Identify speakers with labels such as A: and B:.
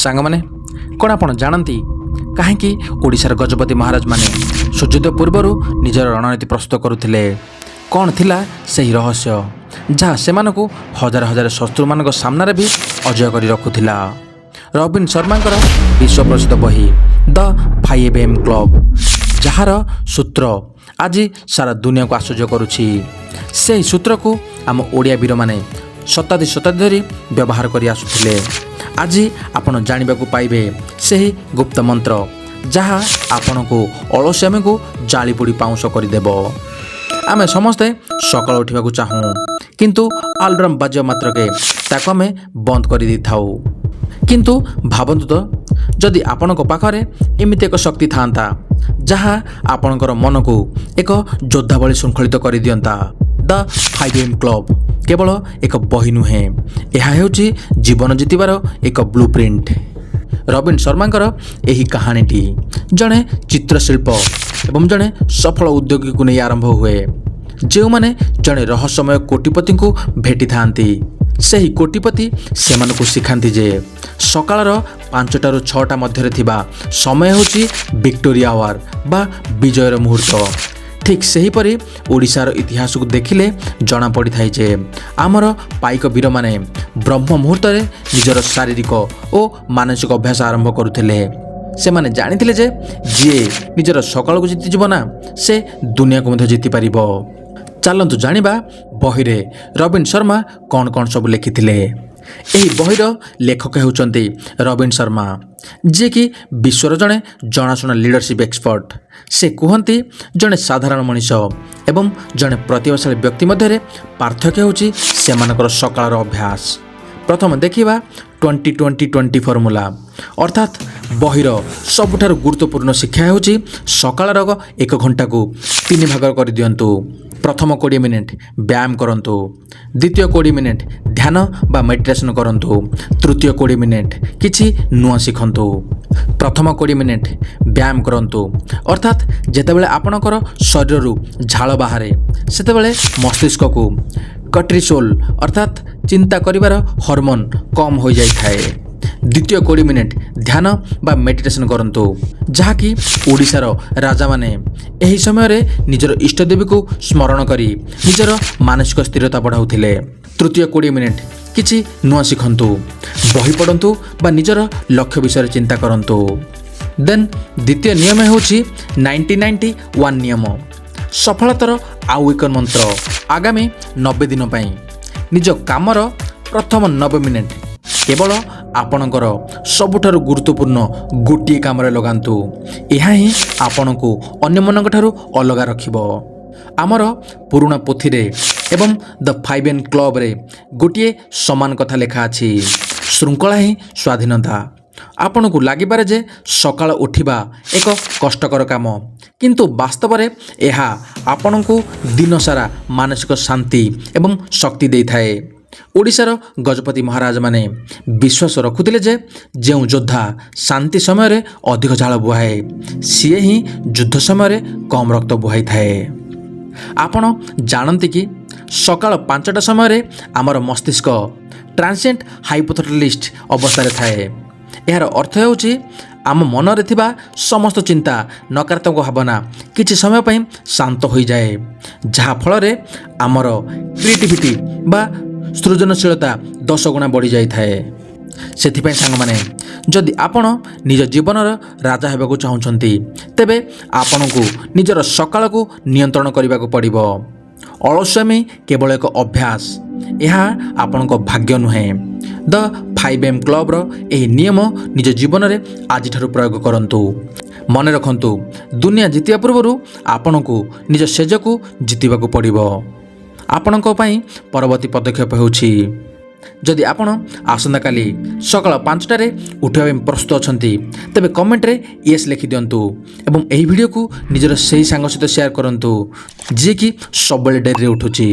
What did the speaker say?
A: ସାଙ୍ଗମାନେ, କ'ଣ ଆପଣ ଜାଣନ୍ତି କାହିଁକି ଓଡ଼ିଶାର ଗଜପତି ମହାରାଜମାନେ ସୂର୍ଯ୍ୟୋଦୟ ପୂର୍ବରୁ ନିଜର ରଣନୀତି ପ୍ରସ୍ତୁତ କରୁଥିଲେ? କ'ଣ ଥିଲା ସେହି ରହସ୍ୟ, ଯାହା ସେମାନଙ୍କୁ ହଜାର ହଜାର ଶତ୍ରୁମାନଙ୍କ ସାମ୍ନାରେ ବି ଅଜେୟ କରି ରଖୁଥିଲା? ରବିନ ଶର୍ମାଙ୍କର ବିଶ୍ୱ ପ୍ରସିଦ୍ଧ ବହି ଦ 5 ଏମ୍ କ୍ଲବ୍, ଯାହାର ସୂତ୍ର ଆଜି ସାରା ଦୁନିଆକୁ ଆଶ୍ଚର୍ଯ୍ୟ କରୁଛି, ସେହି ସୂତ୍ରକୁ ଆମ ଓଡ଼ିଆ ବୀରମାନେ ଶତାବ୍ଦୀ ଶତାବ୍ଦୀ ଧରି ବ୍ୟବହାର କରି ଆସୁଥିଲେ। ଆଜି ଆପଣ ଜାଣିବାକୁ ପାଇବେ ସେହି ଗୁପ୍ତ ମନ୍ତ୍ର, ଯାହା ଆପଣଙ୍କୁ ଅଳସୁଆମିକୁ ଜାଳିପୋଡ଼ି ପାଉଁଶ କରିଦେବ। ଆମେ ସମସ୍ତେ ସକାଳୁ ଉଠିବାକୁ ଚାହୁଁ, କିନ୍ତୁ ଆଲାର୍ମ ବାଜିବା ମାତ୍ରକେ ତାକୁ ଆମେ ବନ୍ଦ କରିଦେଇଥାଉ। କିନ୍ତୁ ଭାବନ୍ତୁ ତ, ଯଦି ଆପଣଙ୍କ ପାଖରେ ଏମିତି ଏକ ଶକ୍ତି ଥାନ୍ତା, ଯାହା ଆପଣଙ୍କର ମନକୁ ଏକ ଯୋଦ୍ଧା ଭଳି ଶୃଙ୍ଖଳିତ କରିଦିଅନ୍ତା। ଦ 5 ଏମ୍ କ୍ଲବ୍ କେବଳ ଏକ ବହି ନୁହେଁ, ଏହା ହେଉଛି ଜୀବନ ଜିତିବାର ଏକ ବ୍ଲୁ ପ୍ରିଣ୍ଟ। ରବିନ ଶର୍ମାଙ୍କର ଏହି କାହାଣୀଟି ଜଣେ ଚିତ୍ରଶିଳ୍ପ ଏବଂ ଜଣେ ସଫଳ ଉଦ୍ୟୋଗୀକୁ ନେଇ ଆରମ୍ଭ ହୁଏ, ଯେଉଁମାନେ ଜଣେ ରହସ୍ୟମୟ କୋଟିପତିଙ୍କୁ ଭେଟିଥାନ୍ତି। ସେହି କୋଟିପତି ସେମାନଙ୍କୁ ଶିଖାନ୍ତି ଯେ ସକାଳର 5ଟାରୁ 6ଟା ମଧ୍ୟରେ ଥିବା ସମୟ ହେଉଛି ଭିକ୍ଟୋରି ଆୱାର ବା ବିଜୟର ମୁହୂର୍ତ୍ତ। ଠିକ୍ ସେହିପରି ଓଡ଼ିଶାର ଇତିହାସକୁ ଦେଖିଲେ ଜଣାପଡ଼ିଥାଏ ଯେ ଆମର ପାଇକ ବୀରମାନେ ବ୍ରହ୍ମ ମୁହୂର୍ତ୍ତରେ ନିଜର ଶାରୀରିକ ଓ ମାନସିକ ଅଭ୍ୟାସ ଆରମ୍ଭ କରୁଥିଲେ। ସେମାନେ ଜାଣିଥିଲେ ଯେ ଯିଏ ନିଜର ସକାଳକୁ ଜିତିଯିବ ନା, ସେ ଦୁନିଆକୁ ମଧ୍ୟ ଜିତିପାରିବ। ଚାଲନ୍ତୁ ଜାଣିବା ବହିରେ ରବିନ ଶର୍ମା କ'ଣ କ'ଣ ସବୁ ଲେଖିଥିଲେ। ଏହି ବହିର ଲେଖକ ହେଉଛନ୍ତି ରବିନ ଶର୍ମା, ଯିଏକି ବିଶ୍ୱର ଜଣେ ଜଣାଶୁଣା ଲିଡରସିପ୍ ଏକ୍ସପର୍ଟ। ସେ କୁହନ୍ତି, ଜଣେ ସାଧାରଣ ମଣିଷ ଏବଂ ଜଣେ ପ୍ରତିଭାଶାଳୀ ବ୍ୟକ୍ତି ମଧ୍ୟରେ ପାର୍ଥକ୍ୟ ହେଉଛି ସେମାନଙ୍କର ସକାଳର ଅଭ୍ୟାସ। ପ୍ରଥମେ ଦେଖିବା 20-20-20 ଫର୍ମୁଲା। ଅର୍ଥାତ୍ ବହିର ସବୁଠାରୁ ଗୁରୁତ୍ୱପୂର୍ଣ୍ଣ ଶିକ୍ଷା ହେଉଛି, ସକାଳର ଏକ ଘଣ୍ଟାକୁ ତିନି ଭାଗ କରିଦିଅନ୍ତୁ। ପ୍ରଥମ 20 ମିନିଟ୍ ବ୍ୟାୟାମ କରନ୍ତୁ, ଦ୍ୱିତୀୟ 20 ମିନିଟ୍ ଧ୍ୟାନ ବା ମେଡ଼ିଟେସନ୍ କରନ୍ତୁ, ତୃତୀୟ 20 ମିନିଟ୍ କିଛି ନୂଆ ଶିଖନ୍ତୁ। ପ୍ରଥମ 20 ମିନିଟ୍ ବ୍ୟାୟାମ କରନ୍ତୁ, ଅର୍ଥାତ୍ ଯେତେବେଳେ ଆପଣଙ୍କର ଶରୀରରୁ ଝାଳ ବାହାରେ, ସେତେବେଳେ ମସ୍ତିଷ୍କକୁ କର୍ଟିସୋଲ୍ ଅର୍ଥାତ୍ ଚିନ୍ତା କରିବାର ହରମୋନ୍ କମ୍ ହୋଇଯାଇଥାଏ। ଦ୍ୱିତୀୟ 20 ମିନିଟ୍ ଧ୍ୟାନ ବା ମେଡ଼ିଟେସନ୍ କରନ୍ତୁ, ଯାହାକି ଓଡ଼ିଶାର ରାଜାମାନେ ଏହି ସମୟରେ ନିଜର ଇଷ୍ଟଦେବୀକୁ ସ୍ମରଣ କରି ନିଜର ମାନସିକ ସ୍ଥିରତା ବଢ଼ାଉଥିଲେ। ତୃତୀୟ 20 ମିନିଟ୍ କିଛି ନୂଆ ଶିଖନ୍ତୁ, ବହି ପଢ଼ନ୍ତୁ ବା ନିଜର ଲକ୍ଷ୍ୟ ବିଷୟରେ ଚିନ୍ତା କରନ୍ତୁ। ଦେନ୍ ଦ୍ୱିତୀୟ ନିୟମ ହେଉଛି 90-90-1 ନିୟମ। ସଫଳତାର ଆଉ ଏକ ମନ୍ତ୍ର, ଆଗାମୀ 90 ଦିନ ପାଇଁ ନିଜ କାମର ପ୍ରଥମ 90 ମିନିଟ୍ କେବଳ ଆପଣଙ୍କର ସବୁଠାରୁ ଗୁରୁତ୍ୱପୂର୍ଣ୍ଣ ଗୋଟିଏ କାମରେ ଲଗାନ୍ତୁ। ଏହା ହିଁ ଆପଣଙ୍କୁ ଅନ୍ୟମାନଙ୍କ ଠାରୁ ଅଲଗା ରଖିବ। ଆମର ପୁରୁଣା ପୋଥିରେ ଏବଂ ଦ 5 ଏମ୍ କ୍ଲବରେ ଗୋଟିଏ ସମାନ କଥା ଲେଖା ଅଛି, ଶୃଙ୍ଖଳା ହିଁ ସ୍ୱାଧୀନତା। ଆପଣଙ୍କୁ ଲାଗିପାରେ ଯେ ସକାଳ ଉଠିବା ଏକ କଷ୍ଟକର କାମ, କିନ୍ତୁ ବାସ୍ତବରେ ଏହା ଆପଣଙ୍କୁ ଦିନସାରା ମାନସିକ ଶାନ୍ତି ଏବଂ ଶକ୍ତି ଦେଇଥାଏ। ଓଡ଼ିଶାର ଗଜପତି ମହାରାଜମାନେ ବିଶ୍ୱାସ ରଖୁଥିଲେ ଯେ ଯେଉଁ ଯୋଦ୍ଧା ଶାନ୍ତି ସମୟରେ ଅଧିକ ଝାଳ ବୁହାଏ, ସିଏ ହିଁ ଯୁଦ୍ଧ ସମୟରେ କମ୍ ରକ୍ତ ବୁହାଇଥାଏ। ଆପଣ ଜାଣନ୍ତି କି, ସକାଳ 5ଟା ସମୟରେ ଆମର ମସ୍ତିଷ୍କ ଟ୍ରାନ୍ସିଏଣ୍ଟ ହାଇପୋଥେଟିଲିଷ୍ଟ ଅବସ୍ଥାରେ ଥାଏ? ଏହାର ଅର୍ଥ ହେଉଛି, ଆମ ମନରେ ଥିବା ସମସ୍ତ ଚିନ୍ତା, ନକାରାତ୍ମକ ଭାବନା କିଛି ସମୟ ପାଇଁ ଶାନ୍ତ ହୋଇଯାଏ, ଯାହାଫଳରେ ଆମର କ୍ରିଏଟିଭିଟି ବା ସୃଜନଶୀଳତା 10 ଗୁଣା ବଢ଼ିଯାଇଥାଏ। ସେଥିପାଇଁ ସାଙ୍ଗମାନେ, ଯଦି ଆପଣ ନିଜ ଜୀବନର ରାଜା ହେବାକୁ ଚାହୁଁଛନ୍ତି, ତେବେ ଆପଣଙ୍କୁ ନିଜର ସକାଳକୁ ନିୟନ୍ତ୍ରଣ କରିବାକୁ ପଡ଼ିବ। ଅଳସୁଆମି କେବଳ ଏକ ଅଭ୍ୟାସ, ଏହା ଆପଣଙ୍କ ଭାଗ୍ୟ ନୁହେଁ। ଦ 5 ଏମ୍ କ୍ଲବ୍ର ଏହି ନିୟମ ନିଜ ଜୀବନରେ ଆଜିଠାରୁ ପ୍ରୟୋଗ କରନ୍ତୁ। ମନେ ରଖନ୍ତୁ, ଦୁନିଆ ଜିତିବା ପୂର୍ବରୁ ଆପଣଙ୍କୁ ନିଜ ଶେଯକୁ ଜିତିବାକୁ ପଡ଼ିବ। ଆପଣଙ୍କ ପାଇଁ ପରବର୍ତ୍ତୀ ପଦକ୍ଷେପ ହେଉଛି, ଯଦି ଆପଣ ଆସନ୍ତାକାଲି ସକାଳ 5ଟାରେ ଉଠିବା ପାଇଁ ପ୍ରସ୍ତୁତ ଅଛନ୍ତି, ତେବେ କମେଣ୍ଟରେ ୟେସ୍ ଲେଖିଦିଅନ୍ତୁ ଏବଂ ଏହି ଭିଡ଼ିଓକୁ ନିଜର ସେହି ସାଙ୍ଗ ସହିତ ସେୟାର କରନ୍ତୁ, ଯିଏକି ସବୁବେଳେ ଡେରିରେ ଉଠୁଛି।